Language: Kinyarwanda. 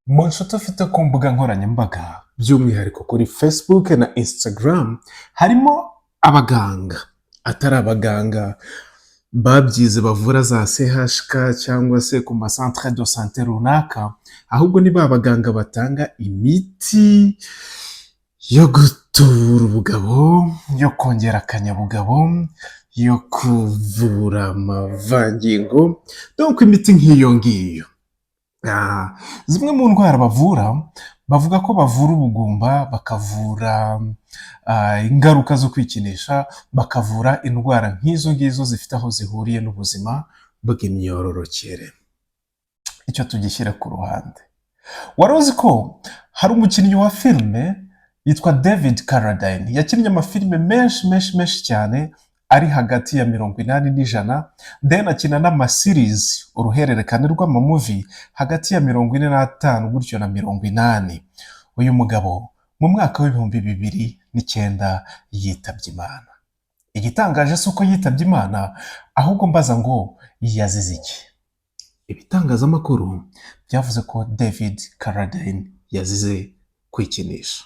Mu nshuti ufite ku mbuga nkoranyambaga, by'umwihariko kuri Facebook na Instagram, harimo abaganga, atari abaganga babyize bavura za CHK cyangwa se ku ma centre de santé runaka, ahubwo ni ba baganga batanga imiti yo gutubura ubugabo, yo kongera akanyabugabo, yo kuvura amavangingo, donc imiti nk'iyo ngiyo. Zimwe mu ndwara bavura, bavuga ko bavura ubugumba, bakavura ingaruka zo kwikinisha, bakavura indwara nk'izo ngizo zifite aho zihuriye n'ubuzima bw'imyororokere. Icyo tugishyire ku ruhande. Wari uzi ko hari umukinnyi wa filime yitwa David Carradine, yakinnye amafilime menshi menshi menshi cyane ari hagati ya 80 n'100, then akina n'ama series, uruhererekane rw'ama movie, hagati ya 45 gutyo na 80. Uyu mugabo mu mwaka w'2009 yitabye Imana. Igitangaje si uko yitabye Imana, ahubwo mbaza ngo yazize iki? Ibitangazamakuru byavuze ko David Carradine yazize kwikinisha.